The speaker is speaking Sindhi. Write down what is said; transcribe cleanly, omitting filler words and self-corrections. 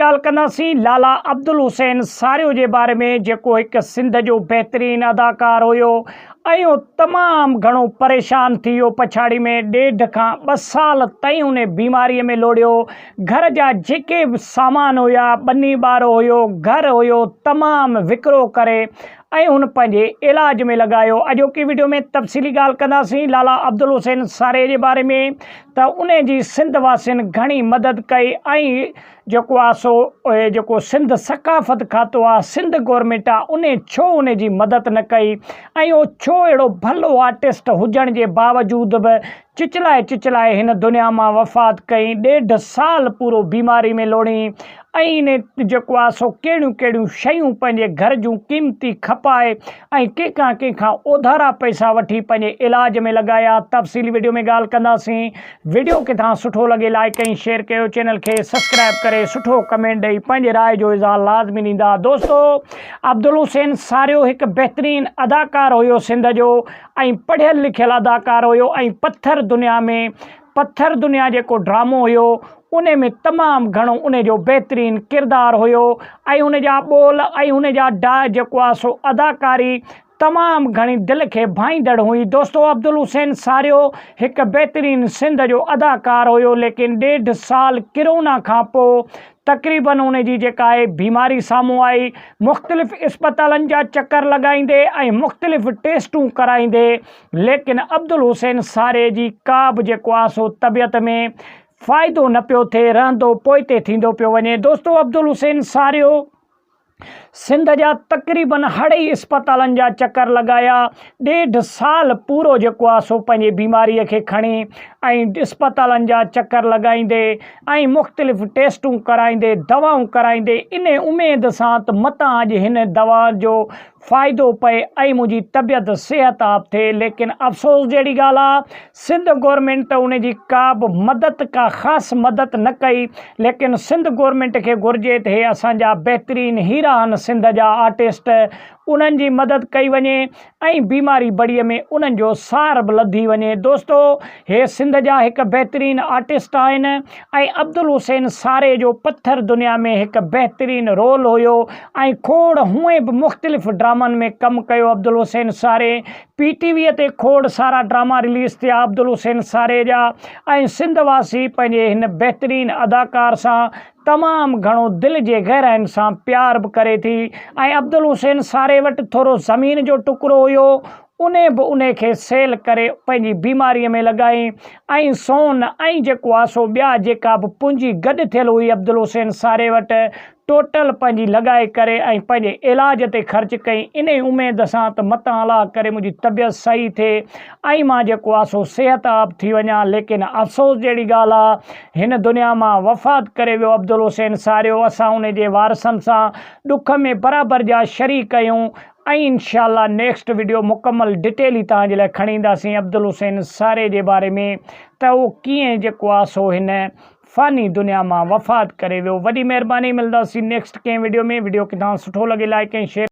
ڳالهه ڪنداسين لالا عبدالحسين ساريو جي باري ۾ جيڪو هڪ سنڌ جو بهترين اداڪار هيو ۽ اهو تمام گهڻو پريشان ٿي ويو پڇاڙي ۾ ڏيڍ کان ٻه سال تائين ان بيماري ۾ لوڙيو گهر جا جيڪي به سامان هيا ٻني ٻارو هيو گهر هيو تمام وڪرو ڪري ۽ هن پنهنجي علاج ۾ لڳايو اڄوڪي وڊيو ۾ تفصيلي ڳالهه ڪنداسين لالا عبدالحسين ساري جي باري ۾ ته ان جي سنڌ واسين گهڻي مدد ڪئي ۽ جيڪو آ سو جيڪو سنڌ ثقافت کاتو آ سنڌ گورنمينٽ آ انهي ڇو انهي جي مدد نه ڪئي ۽ اهو ڇو اهڙو ڀلو آرٽسٽ هجڻ جي باوجود به چچلائي چچلائي هن دنيا مان وفات ڪئي ڏيڍ سال پورو بيماري ۾ لوڙهي ۽ انهي جيڪو آ سو ڪهڙيون ڪهڙيون شيون پنهنجي گهر جون قيمتي کپائي ۽ ڪنهن کان ڪنهن کان اوڌارا پئسا وٺي پنهنجي علاج ۾ لڳايا تفصيلي وڊيو ۾ ڳالهه ڪنداسين وڊيو ڪٿان سٺو لڳي لائيڪ ۽ شيئر ڪيو چينل کي سبسڪرائب ڪري سٺو ڪمينٽ ڏئي پنهنجي راء جو اظهار لازمي ڏيندا دوستو عبدالحسين ساريو هڪ بهترين اداڪار هيو سنڌ جو ۽ پڙهيل لکيل اداڪار هيو ۽ پٿر دنيا ۾ پٿر دنيا جيڪو ڊرامو هيو ان ۾ تمام گهڻو ان جو بهترين ڪردار هيو ۽ ان جا ٻول ۽ ان جا ڊا جيڪو آ سو اداڪاري تمام گهڻي دل کي ڀائيندڙ هئي دوستو عبدالحسين ساريو هڪ بهترين سنڌ جو اداڪار هيو ليڪن ڏيڍ سال ڪرونا کان پو تقريبن ان جي جيڪا آهي بيماري سامهون آئي مختلف اسپتالن جا چڪر لڳائيندي ۽ مختلف ٽيسٽون ڪرائيندي ليڪن عبدالحسين ساري جي ڪا به جيڪو آ سو طبيعت ۾ فائدو نه پيو ٿئي رهندو پوئتي ٿيندو پيو وڃي دوستو عبدالحسين ساريو سنڌ جا تقريبن هڙئي اسپتالن جا چڪر لڳايا، ڏيڍ سال پورو جيڪو آ سو پنهنجي بيماري کي کڻي ۽ اسپتالن جا چڪر لڳائيندي ۽ مختلف ٽيسٽون ڪرائيندي دوائون ڪرائيندي انهي اميد سان ته متان اڄ هن دوا جو فائدو پئي ۽ منهنجي طبيعت صحتاب ٿئي ليڪن افسوس جهڙي ڳالهه آ سنڌ گورنمينٽ ته ان جي ڪا به مدد ڪا خاص مدد نه ڪئي ليڪن سنڌ گورنمينٽ کي گهرجي ته هي اسان جا بهترين هيرا آهن سنڌ جا آرٽسٽ انهن جي مدد ڪئي وڃي ۽ بيماري بڙي ۾ انهن جو سار به لڌي وڃي دوستو هي سنڌ جا هڪ بهترين آرٽسٽ آهن ۽ عبدالحسين ساري جو پٿر دنيا ۾ هڪ بهترين رول هيو ۽ کوڙ هونئن به مختلف ڊرامن ۾ ڪم ڪيو عبدالحسين ساري پي ٽي وي تي کوڙ سارا ڊراما رليز ٿيا عبدالحسين ساري جا ۽ سنڌ واسي پنهنجي هن بهترين اداڪار سان تمام گهڻو دل جي گهراين سان پيار به ڪري ٿي ۽ عبدالحسين ساري وٽ ٿورو زمين جو ٽڪرو هيو انهي به انهي کي سيل ڪري پنهنجي بيماري ۾ لڳائين ۽ سون ۽ جيڪو آ سو ٻيا جيڪا به پونجي گڏ ٿيل هئي عبدالحسين ساري وٽ ٽوٽل پنهنجي لڳائي ڪري ۽ پنهنجي علاج تي خرچ ڪئي انهي اميد سان ته متان الله ڪري منهنجي طبيعت صحيح ٿئي ۽ مان جيڪو آ سو صحت آب ٿي وڃان ليڪن افسوس جهڙي ڳالهه آ هن دنيا مان وفات ڪري ويو عبدالحسين ساريو اسان انهي جي وارثن سان ڏک ۾ برابر جا شريڪ آهيون ۽ انشاء الله نيڪسٽ وڊيو مڪمل ڊٽيل ئي توهان جي لاء کڻي اينداسين عبدالحسين ساري جي باري ۾ ته اهو ڪيئن جيڪو آ سو هن فاني دنيا مان وفات ڪري ويو وڏي مهرباني ملداسين نيڪسٽ ڪنهن وڊيو ۾ وڊيو ڪٿان سٺو لڳي لائڪ ۽ شيئر.